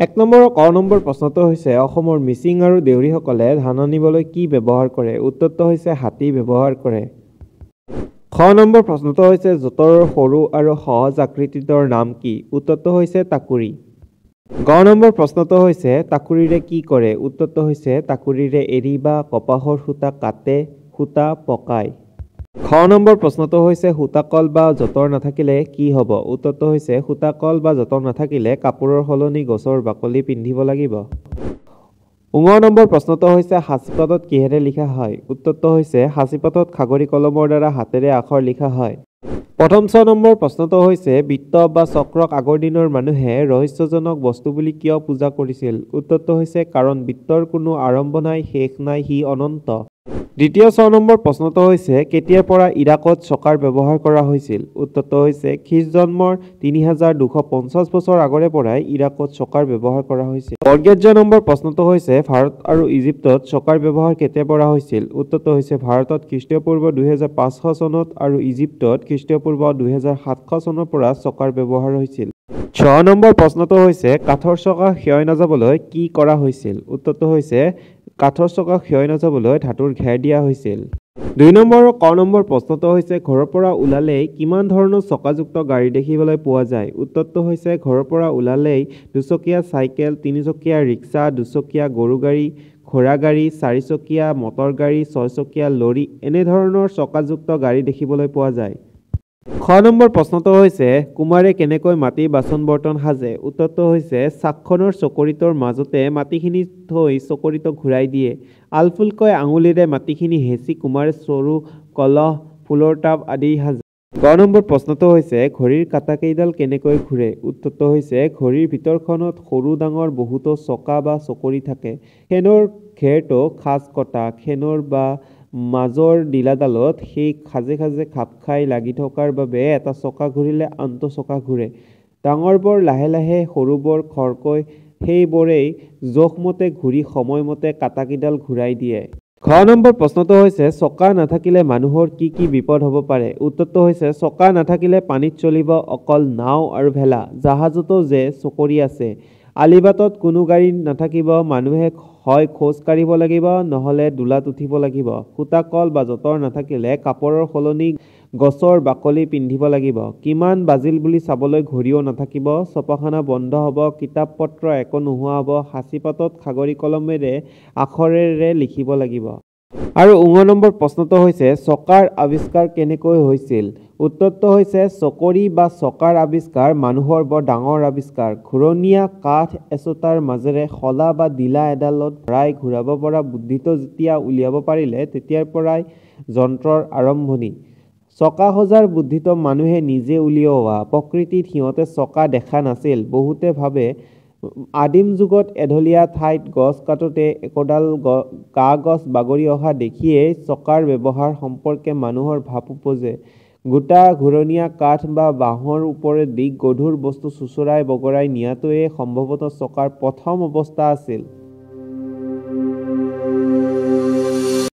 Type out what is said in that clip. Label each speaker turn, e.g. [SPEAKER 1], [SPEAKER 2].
[SPEAKER 1] 1 number ক number প্ৰশ্নটো হৈছে অসমৰ মিচিং আৰু দেউৰীসকলে ধান আনিবলৈ কি ব্যৱহাৰ কৰে? উত্তৰটো হৈছে হাতী ব্যৱহাৰ কৰে। খ নম্বৰ প্ৰশ্নটো হৈছে যঁতৰৰ সৰু আৰু সহজ আকৃতিটোৰ নাম কি? উত্তৰটো হৈছে টাকুৰী। গ নম্বৰ প্ৰশ্নটো হৈছে টাকুৰীৰে কি কৰে? উত্তৰটো হৈছে টাকুৰীৰে এৰী বা কপাহৰ সূতা কাটে, সূতা পকায়। খ নম্বৰ প্ৰশ্নটো হৈছে সূতাকল বা যঁতৰ নাথাকিলে কি হ'ব? উত্তৰটো হৈছে সূতাকল বা যঁতৰ নাথাকিলে কাপোৰৰ সলনি গছৰ বাকলি পিন্ধিব লাগিব। ঙ নম্বৰ প্ৰশ্নটো হৈছে সাঁচিপাতত কিহেৰে লিখা হয়? উত্তৰটো হৈছে সাঁচিপাতত খাগৰি কলমৰ দ্বাৰা হাতেৰে আখৰ লিখা হয়। প্ৰথম 6 নম্বৰ প্ৰশ্নটো হৈছে বৃত্ত বা চক্ৰক আগৰ দিনৰ মানুহে ৰহস্যজনক বস্তু বুলি কিয় পূজা কৰিছিল? উত্তৰটো হৈছে কাৰণ বৃত্তৰ কোনো আৰম্ভ নাই, শেষ নাই, সি অনন্ত। দ্বিতীয় 6 নম্বৰ প্ৰশ্নটো হৈছে কেতিয়াৰ পৰা ইৰাকত চকাৰ ব্যৱহাৰ কৰা হৈছিল? উত্তৰটো হৈছে খ্ৰীষ্ট জন্মৰ 3250 বছৰ আগৰে পৰাই ইৰাকত চকাৰ ব্যৱহাৰ কৰা হৈছিল। বৰ্গেজ নম্বৰ প্ৰশ্নটো হৈছে ভাৰত আৰু ইজিপ্তত চকাৰ ব্যৱহাৰ কেতিয়াৰ পৰা হৈছিল? উত্তৰটো হৈছে ভাৰতত খ্ৰীষ্টপূৰ্ব 2500 চনত আৰু ইজিপ্তত খ্ৰীষ্টপূৰ্ব 2700 চনৰ পৰা চকাৰ ব্যৱহাৰ হৈছিল। 6 নম্বৰ প্ৰশ্নটো হৈছে কাঠৰ চকা ক্ষয় নাযাবলৈ কি কৰা হৈছিল? উত্তৰটো হৈছে কাঠৰ চকা ক্ষয় নাযাবলৈ ধাতুৰ ঘেৰ দিয়া হৈছিল। 2 নম্বৰ ক নম্বৰ প্ৰশ্নটো হৈছে ঘৰৰ পৰা ওলালেই কিমান ধৰণৰ চকাযুক্ত গাড়ী দেখিবলৈ পোৱা যায়? উত্তৰটো হৈছে ঘৰৰ পৰা ওলালেই দুচকীয়া চাইকেল, তিনিচকীয়া ৰিক্সা, দুচকীয়া গৰু গাড়ী, ঘোঁৰা গাড়ী, চাৰিচকীয়া মটৰ গাড়ী, ছয়চকীয়া লৰী এনেধৰণৰ চকাযুক্ত গাড়ী দেখিবলৈ পোৱা যায়। খ নম্বৰ প্ৰশ্নটো হৈছে কুমাৰে কেনেকৈ মাটিৰ বাচন বৰ্তন সাজে? উত্তৰটো হৈছে চাকখনৰ চকৰিটোৰ মাজতে মাটিখিনি থৈ চকৰিটো ঘূৰাই দিয়ে। আলফুলকৈ আঙুলিৰে মাটিখিনি হেঁচি কুমাৰে চৰু, কলহ, ফুলৰ টাব আদি সাজে। গ নম্বৰ প্ৰশ্নটো হৈছে ঘড়ীৰ কাঁটাকেইডাল কেনেকৈ ঘূৰে? উত্তৰটো হৈছে ঘড়ীৰ ভিতৰখনত সৰু ডাঙৰ বহুতো চকা বা চকৰি থাকে। খেনৰ ঘেৰটো খাঁজ কটা, খেনৰ বা মাজৰ ডিলাডালত সেই খাজে খাজে খাপ খাই লাগি থকাৰ বাবে এটা চকা ঘূৰিলে আনটো চকা ঘূৰে। ডাঙৰবোৰ লাহে লাহে, সৰুবোৰ খৰকৈ, সেইবোৰেই জোখমতে ঘূৰি সময়মতে কাঁটাকেইডাল ঘূৰাই দিয়ে। ঘ নম্বৰ প্ৰশ্নটো হৈছে চকা নাথাকিলে মানুহৰ কি কি বিপদ হ'ব পাৰে? উত্তৰটো হৈছে চকা নাথাকিলে পানীত চলিব অকল নাও আৰু ভেলা, জাহাজতো যে চকৰি আছে। আলিবাটত কোনো গাড়ী নাথাকিব, মানুহে হয় খোজ কাঢ়িব লাগিব নহ'লে দোলাত উঠিব লাগিব। সূতাকল বা যঁতৰ নাথাকিলে কাপোৰৰ সলনি গছৰ বাকলি পিন্ধিব লাগিব। কিমান বাজিল বুলি চাবলৈ ঘড়ীও নাথাকিব, ছপাখানা বন্ধ হ'ব, কিতাপ পত্ৰ একো নোহোৱা হ'ব, সাঁচিপাতত খাগৰি কলমেৰে আখৰেৰে লিখিব লাগিব। আৰু ঙ নম্বৰ প্ৰশ্নটো হৈছে চকাৰ আৱিষ্কাৰ কেনেকৈ হৈছিল? উত্তৰটো হৈছে চকৰি বা চকাৰ আৱিষ্কাৰ মানুহৰ বৰ ডাঙৰ আৱিষ্কাৰ। ঘূৰণীয়া কাঠ এচটাৰ মাজেৰে শলা বা ডিলা এডালত ভৰাই ঘূৰাব পৰা বুদ্ধিটো যেতিয়া উলিয়াব পাৰিলে তেতিয়াৰ পৰাই যন্ত্ৰৰ আৰম্ভণি। চকা সজাৰ বুদ্ধিটো মানুহে নিজে উলিওৱা। প্ৰকৃতিত সিহঁতে চকা দেখা নাছিল। বহুতে ভাবে আদিম যুগত এঢলীয়া ঠাইত গছ কাটোতে একোডাল গা-গছ বাগৰি অহা দেখিয়েই চকাৰ ব্যৱহাৰ সম্পৰ্কে মানুহৰ ভাৱ ওপজে। গোটা ঘূৰণীয়া কাঠ বা বাঁহৰ ওপৰেদি গধুৰ বস্তু চোঁচৰাই বগৰাই নিয়াটোৱেই সম্ভৱতঃ চকাৰ প্ৰথম অৱস্থা আছিল।